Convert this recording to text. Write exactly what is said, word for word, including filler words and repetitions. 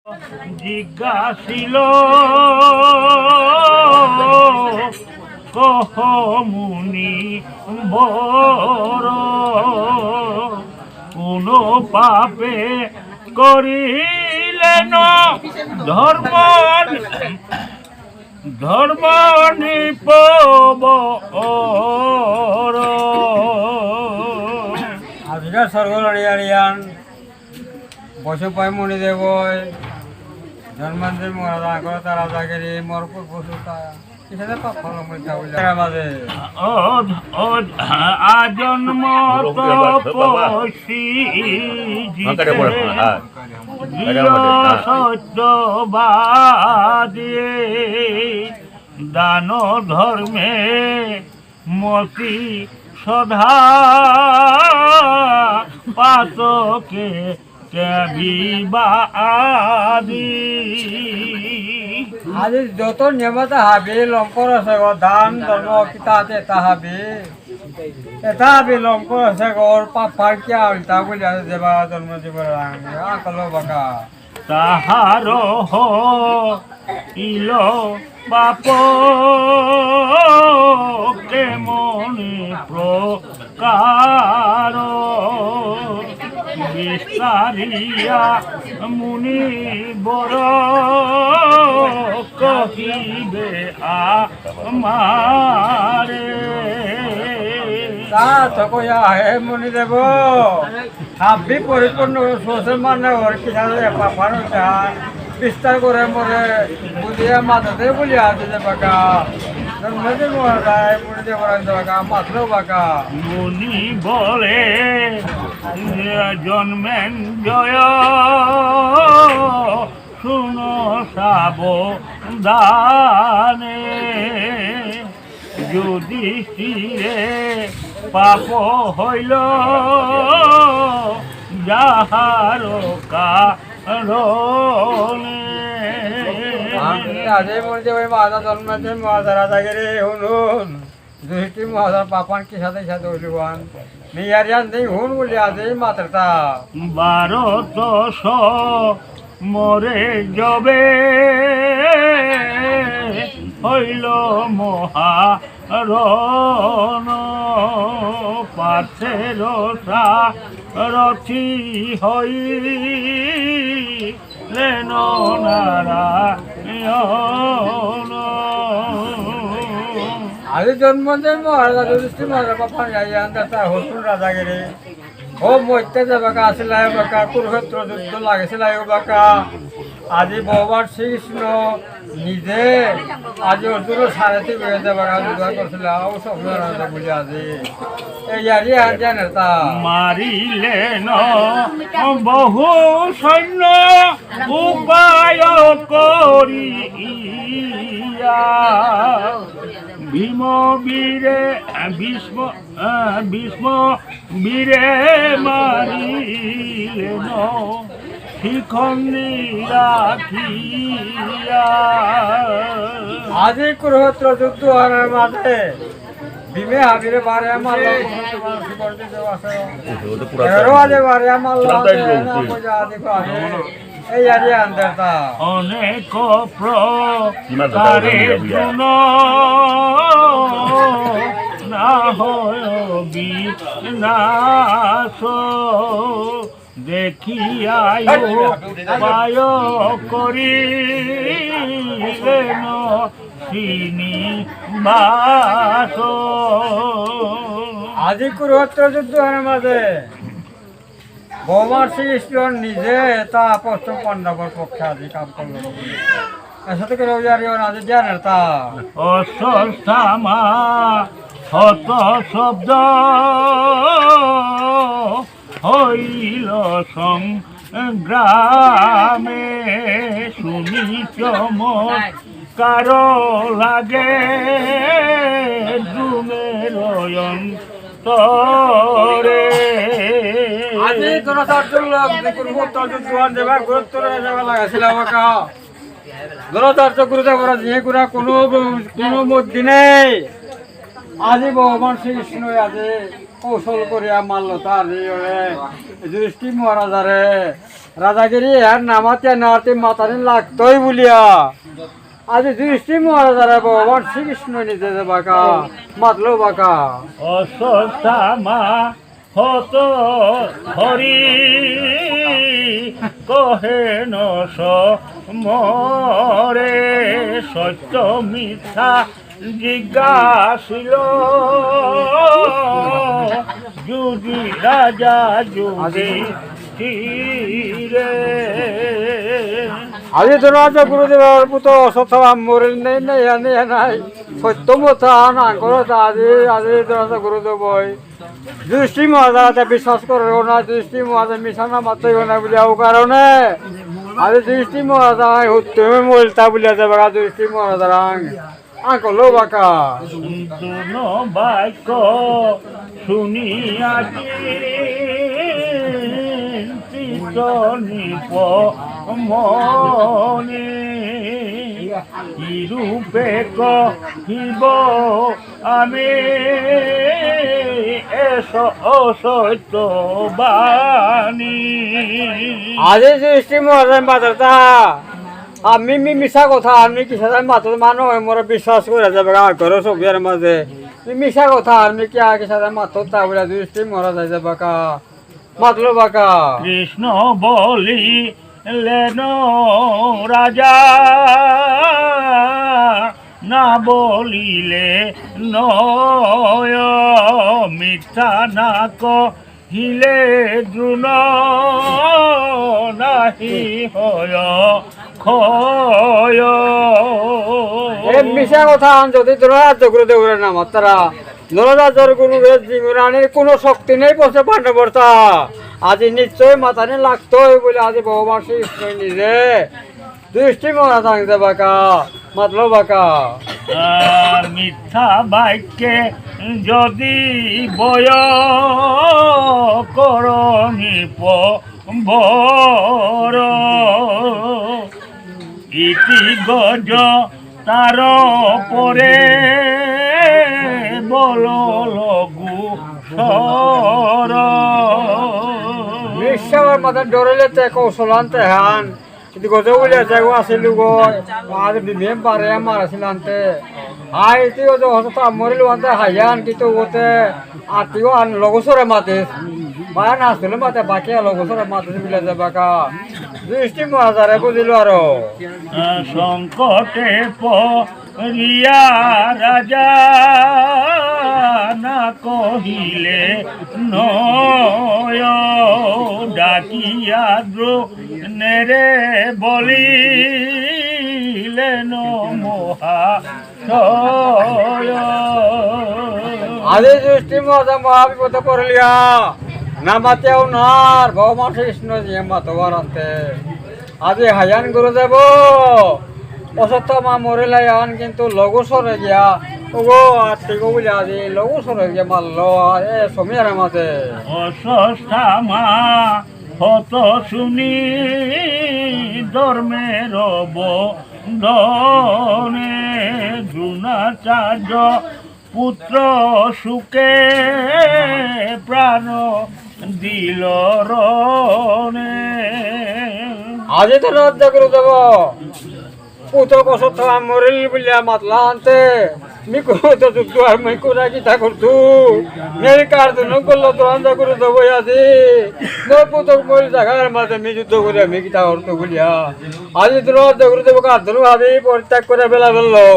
জিজ্ঞাসিল কহ মুনি বর, কোন পাপে করিলেন ধর্ম, ধর্ম নৃপবর। আজিকার স্বর্গ লড়িয়ারিয়ান বৈশম্পায়ন মুনি দেব, জন্মেজয় মহারাজ, আগরতলা রাজাগিরি, মরপুর বসুতা, কিসাদে পাপ ফল মধ্যে উল্লেখ মাঝে। ও, ও, আজন্ম তপস্বী জিতে, হ্যাঁ। জিয় সত্যবাদী, দান ধর্মে মতি সদা পাতকে কে বিবাদী। আজি যত নিয়মতা হাবি লম করেসে গো, দান ধর্ম কিতা আছে তা হাবি। এতা হাবি লম করেসে গো, ওর পাপ ফার কিয়া উল্টা বলি আছে দেবা জন্ম জীবন রাঙে, আকলো বাকা। তাহার হইল পাপ কেমন প্রকার, বিস্তারিয়া মুনিবর কহিবে আমারে। তা তো কইয়া হে মুনিদেব, হাবি পরিপূর্ণ সুসে মানে ওর কিসাদে পাপ ফার উল্টা বিস্তার করে মোরে বুঝিয়া মাতাতে বলিয়া আছে যে বাকা। জন্মেজয় মহারাজ, মুনি দেবরাজ বাকা, মাতলো বাকা। মুনি বরে জন্মেজয় শুন সাবধানে, যুধিষ্ঠিরে পাপ হইল যাহার কারণে। আমি আজই মরে যাবো, এই মাথা জন্মাতে মাথা রাজা গেলে হুনুন। দুইটি মহাজন পাপান কিসাদে সাদে হইলুয়ান। মিয়ারিয়ান দেই হুন বলি আজই মাত্রতা। ভারত স মরে যবে হইল মহারণ, পার্থের সারথি হইলেন নারায়ণ। আজি জন্মেজয় মহারাজ, যুধিষ্ঠির মহারাজ, পাপান যাই আন্দাজ তা হতুন রাজাগিরি। ও মইতে যে বাকা আসিলাই বাকা, কুরুক্ষেত্র যুদ্ধ লাগেসিলাই বাকা। আজি ভগবান শ্রীকৃষ্ণ নিজে আজি অর্জুন সারথি হয়ে যে বাকা যুদ্ধ করছিল, ও সব বুঝে আজি। এই ইয়ারি আর জানে তা। মারিলেন বহু সৈন্য উপায় করিয়া। ভীম বীরে, ভীষ্ম, আহ, ভীষ্ম বীরে মারিলেন শিখণ্ডী রাখিয়া। আজি কুরুক্ষেত্র যুদ্ধ হওয়ার মাঝে ভীমে হাবিরে বারে মারল, কুরুক্ষেত্র শিখণ্ডী দেব আছে। এরও আজে বারে মারল, আছে, না, কইয়া আজি কো আজে। এই আরে আন্দাতা। অনেক প্রকারে দ্রোণ না হয় বিনাশ, দেখিয়া উপায় করিলেন শ্রীনিবাস। আজি কুরুক্ষেত্র যুদ্ধ হওয়ার মাঝে ভগবান শ্রীকৃষ্ণ নিজে তা পঞ্চ পাণ্ডবর পক্ষে আজি কাম করল। এসাদে করে ওই আর ওই আজি জানে তা। অশ্বত্থামা হত শব্দ হইল সংগ্রামে, শুনি চমৎকার লাগে দ্রোণের অন্তরে। আজি দ্রোণাচার্য লোক কুরুক্ষেত্র যুদ্ধ দেবার গুরুত্ব দেবা লাগেসিল বাকা। দ্রোণাচার্য গুরুদেবর যে গুণা কোনো, কোনো মধ্যে নেই। আজি ভগবান শ্রীকৃষ্ণ আজি কৌশল করিয়া মারল তার এই ওরে, যুধিষ্ঠির মহারাজারে। রাজাগিরি এহান না মাতিয়া নারতি মাতানি লাগতই বুলিয়া। আজি যুধিষ্ঠির মহারাজারে ভগবান শ্রীকৃষ্ণ নিজে যে বাকা, মাতলো বাকা। অশ্বত্থামা হত হরি কহেন সমরে সত্য মিথ্যা জিজ্ঞাসিল যুধি রাজা যুধিষ্ঠিরে। আজি দ্রোণাচার্য গুরুদেবর পুত অশ্বত্থামা মরিল নেই, নেই, নেই, নেই। সত্য মতা না করো তা আজি, আজি দ্রোণাচার্য গুরুদেব ওই। যুধিষ্ঠির মহারাজা বিশ্বাস করো না, যুধিষ্ঠির মহারাজা মিছা না মাততে না বুলিয়া ও কারণে। আজি যুধিষ্ঠির মহারাজা হুত্তমে মরিলতা বুলিয়া যাবে, যুধিষ্ঠির মহারাজা রাং। আকলো বাকা। তুনো বাক্য শুনিয়া চিন্তিত নৃপ মনে। কিরূপে কহিব আমি এস অসত্য বাণী। আজি যুধিষ্ঠির মহারাজ মাততা। আমি মি মিছা কথা, আমি কিসাদে মাতো মানু, মোরে বিশ্বাস করে যাবে গা, ঘর সবিয়ার মাঝে। মি মিছা কথা, আমি কিয়া কিসাদে মাতো তা বুলে যুধিষ্ঠির মহারাজ যাবে কা, মাতলো বাকা। কৃষ্ণ বলিলেন রাজা, না বলিলে নয়, মিথ্যা না ক হিলে দ্রোণ নাহি হয় ক্ষয়। এ মিছা কথা আন যদি দ্রোণাচার্য গুরুদেবরে না মাততারা, দ্রোণাচার্য গুরুদেব জিঙুরানির কোনো শক্তি নেই পঞ্চ পাণ্ডবর তা। আজি নিশ্চয় মাতানি লাগতই বুলে আজি ভগবান শ্রীকৃষ্ণ নিজে যুধিষ্ঠির মহারাজ আনতে বাকা, মাতলো বাকা। আহ, মিথ্যা বাক্যে যদি বয় করণি প-, বর, ইতি গজ তার পরে বল লঘু সর। বিশ্বাসর মাঝে ডরেলে তে কৌশল আনতে হান। কিন্তু গজে বুলে আছে, ও আছে লুগো, আর বিমে পারে আমার আছে লানতে। আই, তুই ও তো হঠাৎ মরিল আনতে হাইয়ান, কিন্তু ওতে আত্মীয় আন লগসরে মাতে। মায়া না আসলে মাতে, বাকি লগসরে মাতে বুলে যাবে কা। যুধিষ্ঠির মহারাজারে বুঝিল আরো। সংকটে পড়িয়া রাজা না কহিলে নয়, ডাকিয়া দ্রোণেরে বলিলেন মহা শয়। আজি যুধিষ্ঠির মহারাজা মহাবিপদে পড়লিয়া, না মাতেও নার, ভগবান শ্রীকৃষ্ণ যে মাতবার আনতে। আজি হায়ান গুরুদেব, অশ্বত্থামা মরিল হায়ান কিন্তু লঘু সরে গিয়া, ওগো আত্মিক বুলে আজি লঘু সরে গিয়া মারলো, এ সমীর মাঝে। অশ্বত্থামা হত শুনি ধর্মের বন্ধনে দ্রোণাচার্য পুত্র শোকে প্রাণ দিল রণে। আজি তো রাজ্য গুরুদেব, পুতক অশ্বত্থামা মরিল বুলিয়া মাতলা আনতে, মি কত যুদ্ধ আর মি কোনা কিতা করতু? মি কার জন্য করলো তো আন্দা করে দেবো আজি। মোর পুতক মরি জাগার মাঝে মি যুদ্ধ করে মি কিতা করতু বুলিয়া। আজি তো রাজ্য গুরুদেব কার জন্য ভাবি পরিত্যাগ করে বেলা বেললো।